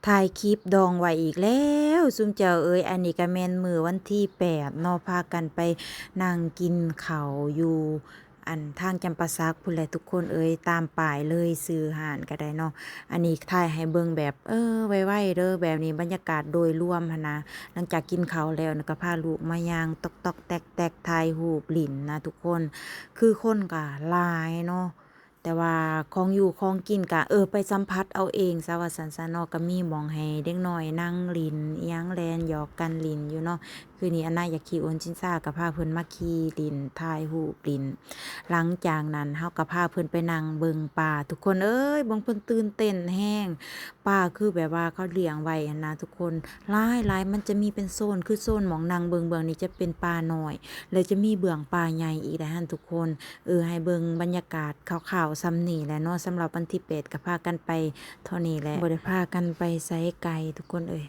ຖ່າຍຄລິບດອງໄວ້ອີກແລ້ວຊຸມເຈົ້າເອີຍ. ອັນນີ້ກໍແມ່ນມື້ວັນທີແປດເນາະ ພາກັນໄປນັ່ງກິນເຂົ້າຢູ່ ອັນທາງຈຳປາສັກພຸ້ນແຫຼະທຸກຄົນເອີຍ, ຕາມປ້າຍເລີຍ ຊື່ຮ້ານກໍໄດ້ເນາະ. ອັນນີ້ຖ່າຍໃຫ້ເບິ່ງແບບ ເອີ ໄວໆເດີ ແບບນີ້ບັນຍາກາດໂດຍລວມຫັ້ນນະ. ຫຼັງຈາກກິນເຂົ້າແລ້ວນະ ກໍພາລູກມາຍ່າງຕອກໆແຕກໆ ຖ່າຍຮູບຫຼິ້ນນະທຸກຄົນ. ຄືຄົນກໍຫຼາຍເນາະ ແຕ່ວ່າຂອງຢູ່ຂອງກິນກະ ເອີ ໄປສຳຜັດເອົາເອງຊະວ່າຊັ້ນຊະເນາະ. ກະມີໝ່ອງໃຫ້ເດັກນ້ອຍນັ່ງຫຼິ້ນອີ່ຫຍັງ ແລ່ນຫຍອກກັນຫຼິ້ນຢູ່ເນາະ. ຄືນີ້ອານາຢາກຂີ່ໂອນຊິນຊາ ກະພາເພິ່ນມາຂີ່ຫຼິ້ນ ຖ່າຍຮູບຫຼິ້ນ. ຫຼັງຈາກນັ້ນເຮົາກະພາເພິ່ນໄປນັ່ງເບິ່ງປາ. ທຸກຄົນເອີຍ ເບິ່ງເພິ່ນຕື່ນເຕັ້ນແຮງ. ປາຄືແບບວ່າເຂົາລ້ຽງໄວ້ຫັ້ນນະທຸກຄົນ ຫຼາຍໆ. ມັນຈະມີເປັນໂຊນ ຄືໂຊນໝ່ອງນັ່ງເບິ່ງເບື້ອງນີ້ຈະເປັນປານ້ອຍ ແລ້ວຈະມີເບື້ອງປາໃຫຍ່ອີກໄດ໋ຫັ້ນທຸກຄົນ. ເອີ ໃຫ້ເບິ່ງບັນຍາກາດຄ່າວໆສ່ຳນີ້ແຫຼະເນາະ. ສຳລັບວັນທີແປດກໍພາກັນໄປເທົ່ານີ້ແຫຼະ ບໍ່ໄດ້ພາກັນໄປໃສໄກທຸກຄົນເອີຍ.